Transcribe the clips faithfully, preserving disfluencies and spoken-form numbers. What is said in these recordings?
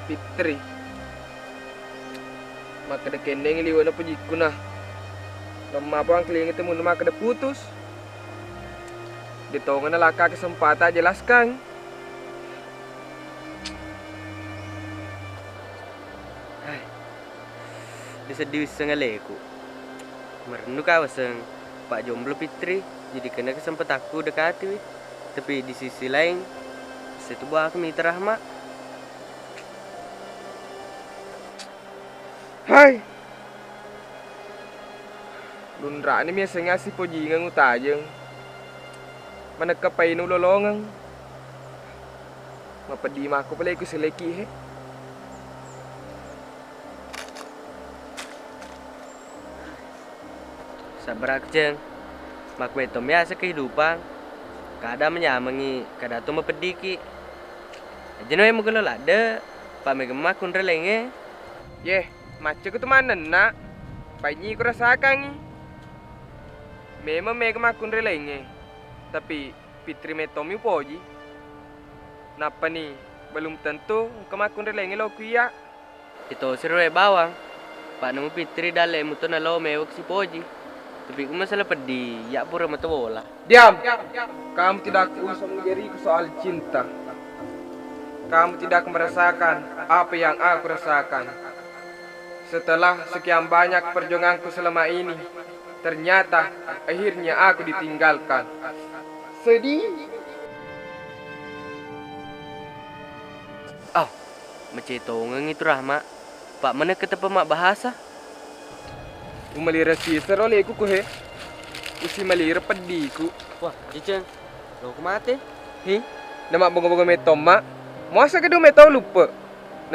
Fitri. Makkeda kennengngi liwe'na pojikku na. Lemma apa angkelingi temunna makkeda putus. De' tongeng nalakka kesempatan jelaskan. Hai. Diseddi wisseng aleku. Merennu ka waseng, Pak, jomblo Fitri, jadi kena kesempatakku dekatiwi. Tapi di sisi lain, setu buahku mita Rahma. Hai. Lunra'ni mi yasengnge assipojingeng utajeng. Manekka painu lolongeng. Mapeddi makku pale ku seleki he. Sabbarakku, Ceng. Makkumetto biasa kehidupan. Kada menyamengi, kada to mapeddiki. Ajana wae mugelo ladde, pa mega makkunre laingnge. Yeh, macceku tu mannenna. Painyi ku rasakangngi. Memang mega makkunre laingnge. Tapi Fitri mettomi upoji. Nappani belum tentu engka makkunre laingnge lo ku iya. Ito siro wae bawang. Pak nemu Fitri dalle muto nalo mewek sipoji. Tapi ku masalah peddi, ya pura mata bola. Diam! Kamu tidak usah mengajariku soal cinta. Kamu tidak merasakan apa yang aku rasakan. Setelah sekian banyak perjuanganku selama ini, ternyata akhirnya aku ditinggalkan. Sedih. Ah, macetongengi tu Rahma. Pak, mana ketepa mabbahasa? Umalira sisero leku ku he. Usi malira peddiku. Wah, Ciceng, lo ku mate. Hi, nama bongo-bongo metomma. Muasa kedu metau luppe.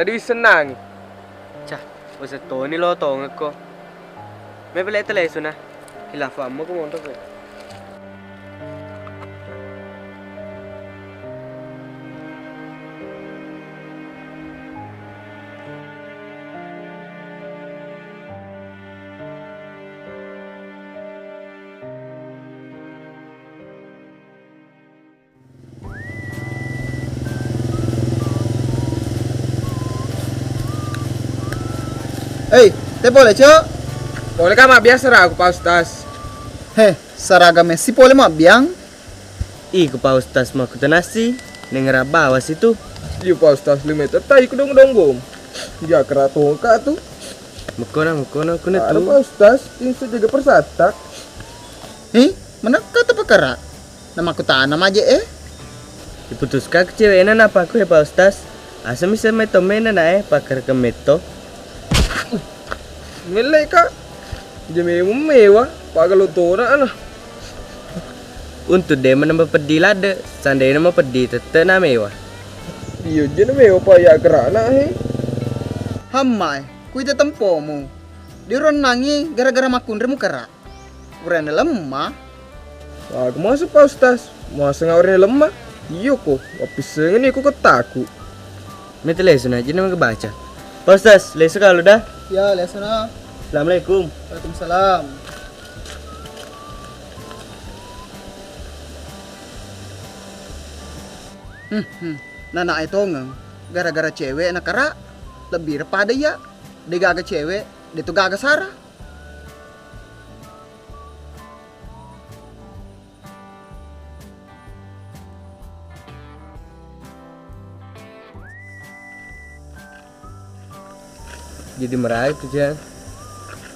Nadiwissennangi. Cah, usettoni lo tongekko. Me pele telesuna. Hilafammu ku monro pe. Hei, te pole, Cok? Pole ka mabbiasa ra aku, Pak Ustaz. He, saraga messi pole mabbiang? Iko Pak Ustaz makkutanassi, nengera bawa situ. Iyo Pak Ustaz, lima meter tai ku dong-dong bom. Dia kera tongka tu. Mekona, mekona, kuna tu. Ada Pak Ustaz, insu jaga persata. Hi, menekka tu pakara. Namakkutana maje e. Diputuska ke cewekna napaku he Pak Ustaz. Asa misa metto mena na e pakar ke metto. Melle ka. Jame mewa, paga lo tona ana. Untu de menamba peddi ladde, sandena mapeddi tette na mewa. Iyo je na mewa pa ya gerana he. Hammai, kuita tempomu. Dironnangi gara-gara makkunre mukara. Urane lemma. Aga masuk Pak Ustaz? Muaseng urane lemma? Iyo ko, wappissengeni ku kettaku. Mete lesu na, jadi mega baca. Pak Ustaz, lesu kalu dah. Ya, lesu na. Assalamualaikum. Waalaikumsalam. Hmm, hmm. Nana e tongeng, gara-gara cewek na kara, lebih repada iya. De gaga cewek, de tu gaga sara. Jadi merai tu, Jang.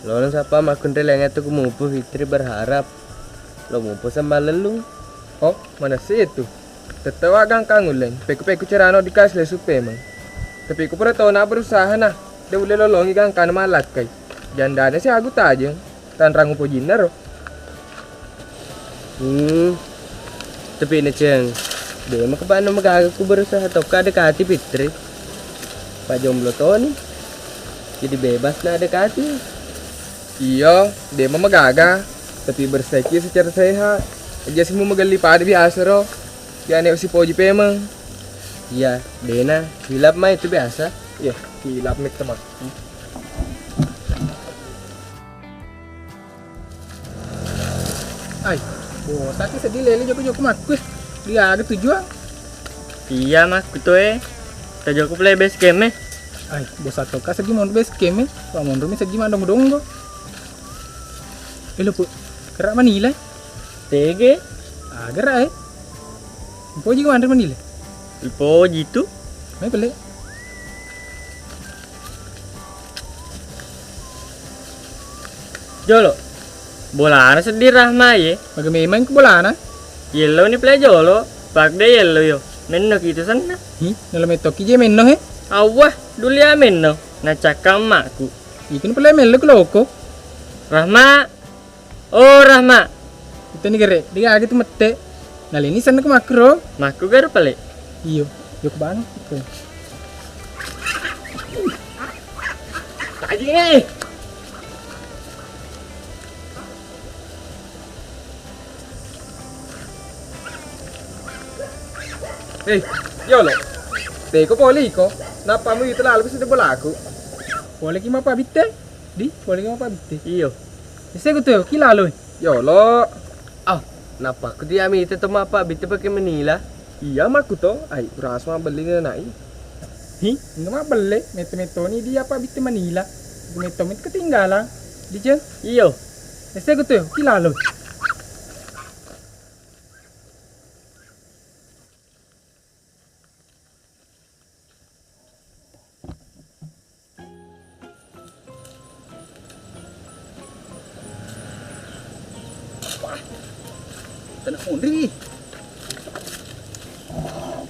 Lona sapa makkunre lenga tu kumupu Fitri berharap lo mupu sama lelung. Oh, mana sih itu? Tette wa gangkang uleng, peku-peku cerano dikasih lesu pemeng. Tapi ku pura tona berusaha nah, de ulle lolongi gangkana malakkai. Jandana si agu tajeng, tanrang upojinna ro. Hmm. Tapi na Ceng, de maka bana magaga ku berusaha tokka dekati Fitri. Pak jomblo toni. Jadi bebas na dekati. Iya, de ma magaga. Tapi bersaiki secara sehat. Aja semu magelli pada biasa ro. Jane usipoji pemeng. Iya, dena. Hilap mai itu biasa. Iya, hilap mai teman. Ai, bosaki seddi lele joko-joko makku. Diaga tujuan? Iya makku to e. Tajoku pale base camp e. Ai, bosa toka segi monro base camp e. Wa monro mi segi madonggo-donggo. Elo pu, kera manila. Tege. Ah, gerak e. Poji ko manre manila. Poji tu. Mai pale. Jolo. Bolana seddi Rahma ye. Maga memang ko bolana? Yellow ni pale jolo. Pak de yellow yo. Menno ki itu senna. Hi, nalo metoki je menno he. Awah, duli ya menno. Nacakka makku. Ikan pale mello ko loko. Rahma. Oh, Rahma. Itu ni gere. Dia agi tu mette. Nalini senna ko makro. Makku garu pale. Iyo. Yo ko bang. Tadi eh. Eh, yolo. Teko poli ko. Nappa mu itu lalu bisa bolaku. Pole ki mapa bitte? Di, pole ki mapa bitte? Iyo. Ese ku tu ki lalo. Yolo. Ah, nappa ku dia mite to mapa bitte pake menila. Iya makku to. Ai, ras ma belli na nai. Hi, enggak ma belle. Mete-metoni dia apa bitte menila. Ku meto mit ketinggalan. Di je. Iyo. Ese ku tu ki lalo. Tena munri.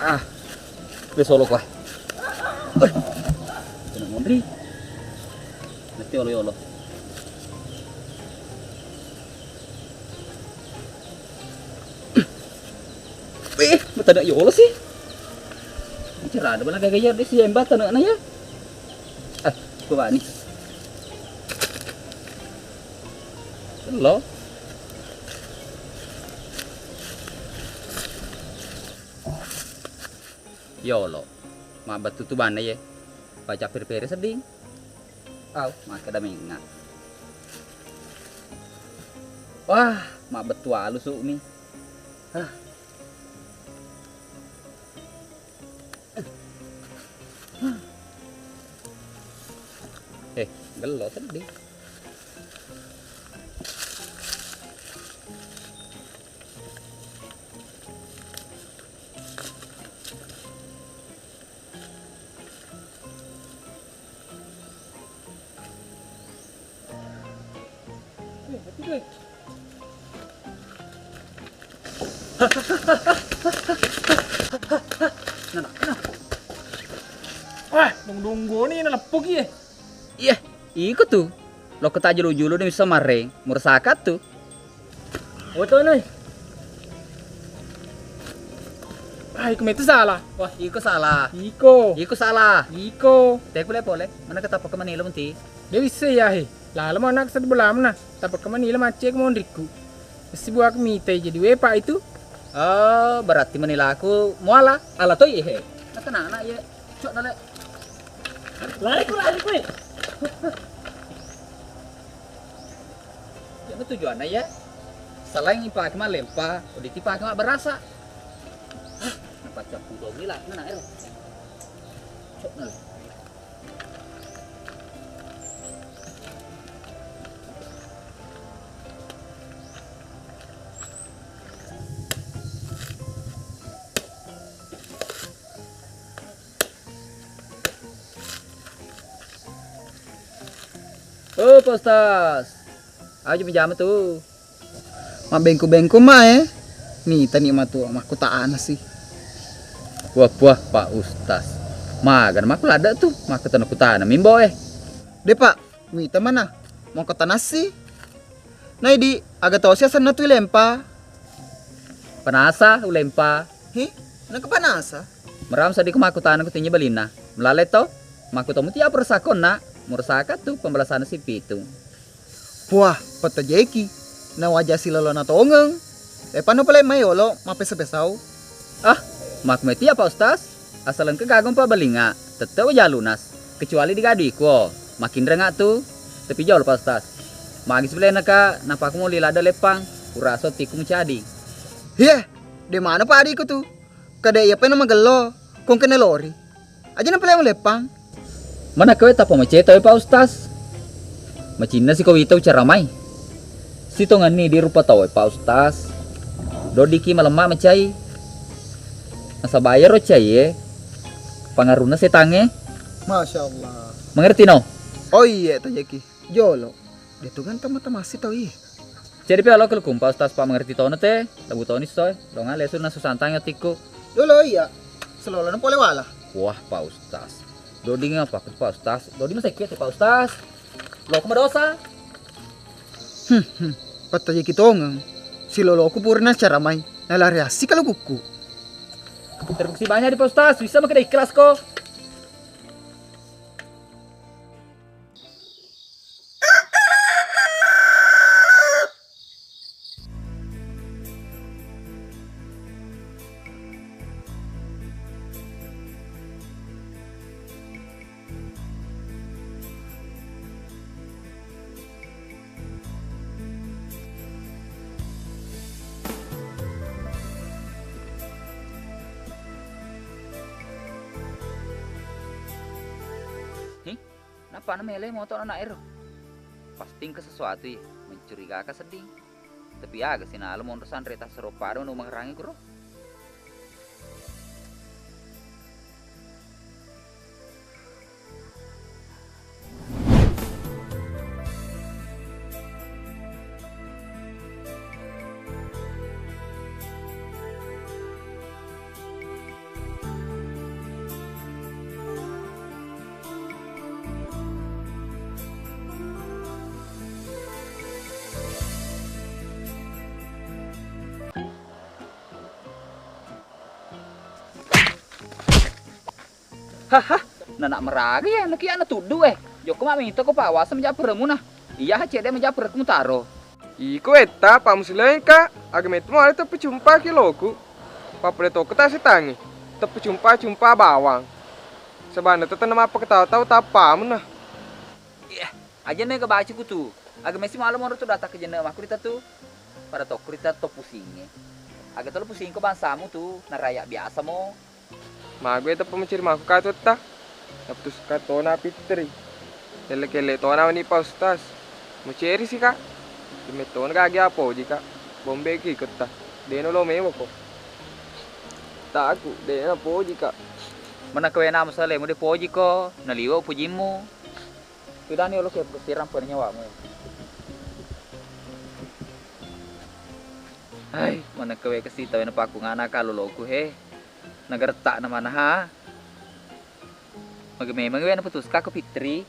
Ah, wes olo kwa. Tena munri. Nanti olo-olo. Eh, matana yolo sih. Bicara ada bala gagaya di si emba tanah ya. Ah, coba nih. Lo. Yolo. Ma betul tu bana ye. Baca pere-pere sedih. Au, makkeda mengnga. Wah, mabbettu alusu'ni. Hah. Eh, gello seddi. Wah, dong-dong goni na leppo ki, eh. Iya, iko tu. Lo kota julu-julu ni bisa mareng, mursakat tu. Oto noi. Ah, iko metu salah. Wah, iko salah. Iko. Iko salah. Iko. Teku le pole. Mana ketapa ke manila munti? De wisse ya he. Lalo mo anak seddi bolamna. Tappa ke manila macce ke monrikku. Esi buak mitai jadi wepa itu. Oh, berarti manilaku muala. Ala toi he. Nakana anak ye. Cok nale. Lari ku, lari ku. Iya, tujuanna ya. Selain ipake mallempa, udah dipake mabberasa. Hah, napacca pulo gila, mana ero? Cok nale. Oh, Pak Ustaz. Aja menjama tu. Mabbengku-bengku ma, eh. Mitani matu makkutana si. Wah, wah, Pak Ustaz. Magana makku ladde tu, makkutana-kutana mimbo, eh. De, Pak, mita mana? Makkutana si. Naidi, aga tosi asenna tu ilempa? Panasa ulempa. Hi, naka panasa? Meram sadi ku makkutana ku tinyi balinna. Melale to? Makkutomu ti apa resakonna? Murasaka tu pembalasanna si pitu. Puah, petajeki. Na wajah silolona tongeng. Epano pale mai olo mappesa-pesau. Ah, makku metti apa Ustaz? Asal engka gagong pabbalinga, tette waja lunas. Kecuali digadu iko, makinrenga tu. Tapi jolo Pak Ustaz. Magi sebelah naka, napa aku mau lilada lepang, uraso tiku mencadi. Hiye, de mana padi iko tu? Kada iya pena magello, kong kena lori. Aja na pale muleppang. Manakkawe tappa macai tauwe, Pak Ustaz. Macinna siko wita ucaramai. Sitongenni di rupa tauwe, Pak Ustaz. Dodiki malemma macai. Nasaba iyaro cai e pangarunna setangnge. Masya Allah. Mengerti no? Oh iya, tajaki. Jolo. Detu kan tama-tamasi tau i. Jadi pi alo kelkung, Pak Ustaz, Pak, mengerti tono te, labu toni soe, donga lesu na susantang atikku. Dolo iya, selolona pole wala. Wah, Pak Ustaz. Doding apa aku, Pak Ustaz? Doding masakit ya, Pak Ustaz. Lo aku berdosa. Hmm, hmm. Patta jeki tongeng. Siloloku purna cara mai. Nalari asik kalau kuku. Terima kasih banyak di Pak Ustaz, bisa makin ikhlas kok. Hih? Nappa namele moto' anak ero? Pasti engka sesuatu i, mencurigakan sedding. Tapi aga sinalo monro sanre tassero pada manu mangerangi kuro? Haha, nanak meraga ya, nakia na tuddu eh. Jokko ma mita ko pawasa menjak peremu nah. Iya ha cede menjak peremu taro. Iko etta, Pak Muslim ka, aga metto male teppecumpa ki loku. Pappada tokko ta setangi, teppecumpa-cumpa bawang. Sebenarnya tetap nama apa ketawa-tawa tappamu nah. Iya, aja na kebaca ku tu. Aga mesi malam orang tu datang ke jenama aku di tatu. Pada tokko di tatu pusinge. Aga tolo pusing ko bangsamu tu, naraya biasa mo. Mague teppa menciri mako katu etta. Naputus ka tona Fitri. Kelle-kelle tona mani Pak Ustaz. Muceri si ka. Deme tona gagi apoji ka. Bombe ki ketta. Deno lo mewa ko. Taku dena poji ka. Mana kewena musale mu de poji ko. Naliwa pujimmu. Tudani olo ke sirang poni nyawamu. Hai, mana kewe kesi tawena paku ngana kaloloku he. Nagaretta na mana ha. Magi memang we naputuska ko Fitri.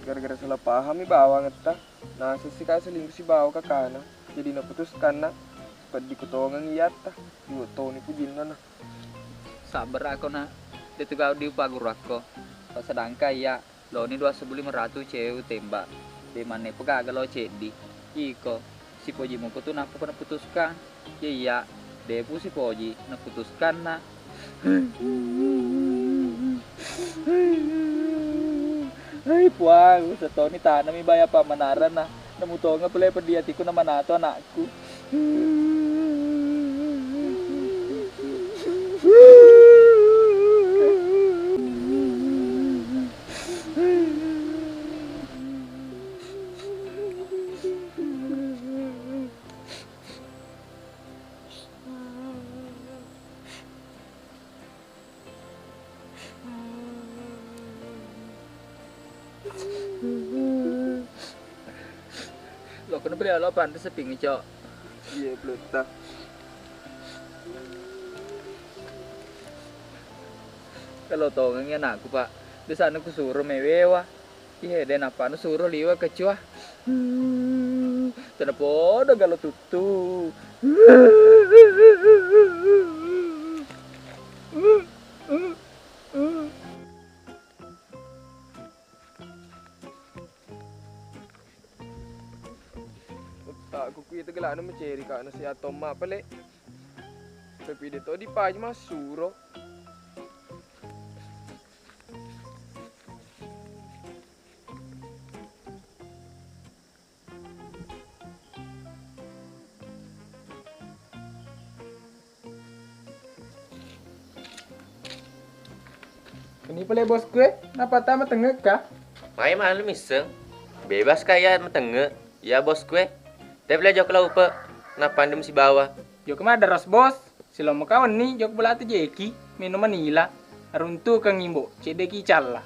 Gara-gara salah paham mi bawang etta. Naseng si ka selingkuh si bawa kakana. Jadi naputuskan na. Peddi kutongeng iyatta. Iwa toni pujinna na. Sabbara ko na. Detu gau diupaguru akko. Sedangkan iya loni dua sebbu lima ratu cewe tembak. De manne pegaga lo ceddi. Iko. Sipoji muko tu nappa ko naputuskan. Iya iya, depu sipoji naputuskanna. Hai puang, setoni tanami baya pammanarana. Namutonga pele peddi atiku namanato anakku. Lo kena beli alo pantas seping cok. Iya pelutta. Kalau tongengi anakku pak, di sana ku suruh mewewa. Iye, de nappa nusuro liwe kecoa. Tena podo galo tuttu. Takku kuwi tegelana meceri ka nasi atomma pale. Tapi de to dipaji massuro. Ini pale bosku e, nappa ta matengngekka? Mai malu misseng. Bebas ka iya matengngek, iya bosku e. Tapi pale jokka laupe, nappa anre sibawa. Jokka maddaros bos, silomo ka wenni jokka bola tu jeki, meno manila, aruntukeng imbo, cedde ki calla.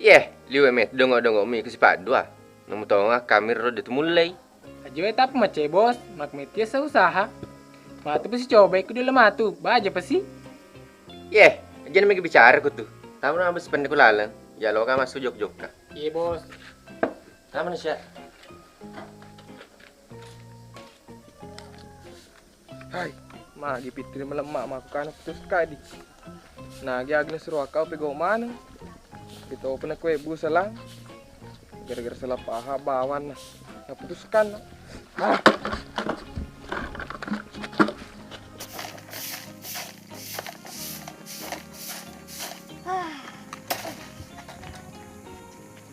Yeh, liwe met dongo-dongo mi ke sipaddua. Namu tonga kami ro de tumullei. Aja wae tappa macai bos, makmetti asa usaha. Matu pasi cobai ku diola matu, baja pasi. Yeh, aja na mega bicara ku tu. Tamu na bes pende ku laleng. Ya lo ka masu jok-jokka. Iye bos. Tamu na sia. Hai, magi pittiri malemma makkana putus kadi. Nagi agna suruh akau pegau maneng. Kita open aku ebu salang. Gara-gara salah paham bawanna. Naputuskan. Ah.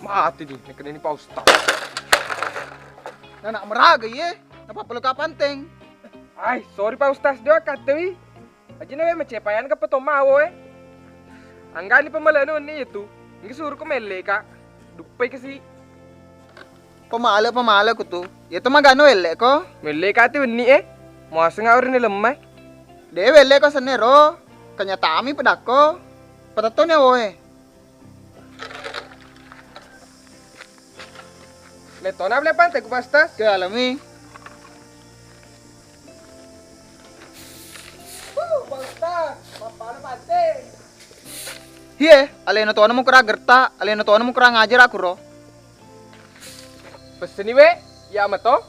Mati di, nakenani Pak Ustaz. Nana meraga ye, napa perlu kapanteng? Ai, sorry Pak Ustaz, doa katewi. Aja nawe macepayan ka peto mawo e. Anggani pemelenu ni itu. Ngi suruh ko melle ka. Dupai kasi. Pemale pemale ku tu. Ya tu magano elle ko. Melle ka ti wenni e. Muaseng auri ni lemmai. De welle ko senero. Kenyataanmi pedakko. Petettoni awo e. Metona beli pantai ku Pak Ustaz. Ke alami. Uh, Pak Ustaz, mappada pantai. Hiye, alena tona mukurang gerta, alena tona mukurang ajar aku ro. Peseni we, ya mato.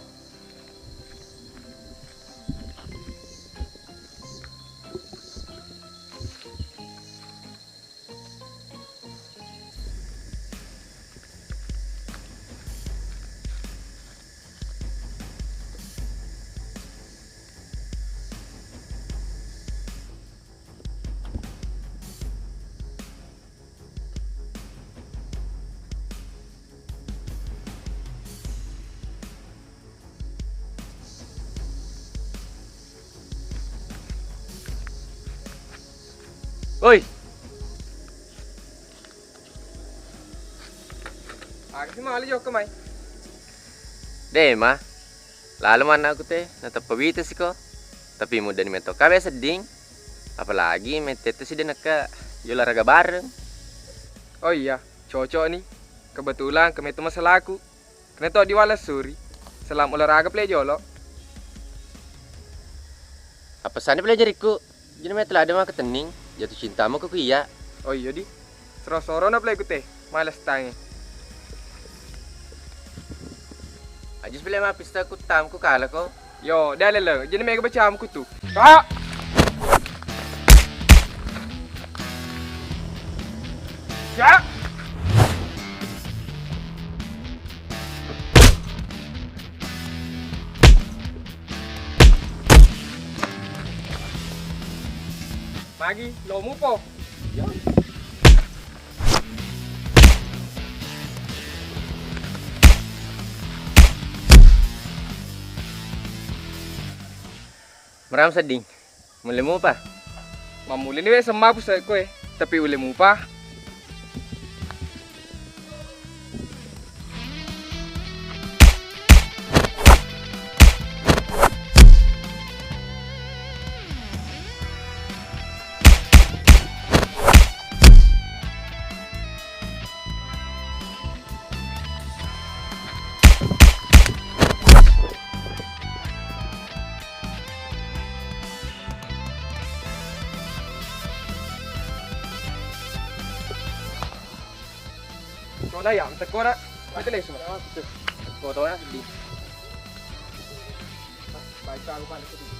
Oi. Aga si mali jokka mai? De ma. Lalo manna ku te, nateppa wita siko. Tapi muddani metto kabe sedding. Apalagi mettettu si denekka yo olahraga bareng. Oh iya, cocok ni. Kebetulan kemetto masalaku. Kena to diwala suri. Selam olahraga pale jolo. Apa sani pale jarikku? Jadi mete lada maka tening, jatuh cintamu ke ku iya. Oh iya di. Soro-soro na pale ku te, males tangi. Ajis pale mapista ku tam ku kala ko. Yo, dalelo, jadi mega bacamu ku tu. Kak! Ya! Magi, lo mupo. Yo. Meram sedding. Mulle mupa? Mammulini we semma pusekku e, tapi ulle mupa. Coba ya, teko na. Kita lesu. Teko to ya, sedih. Baik, aku balik ke sini.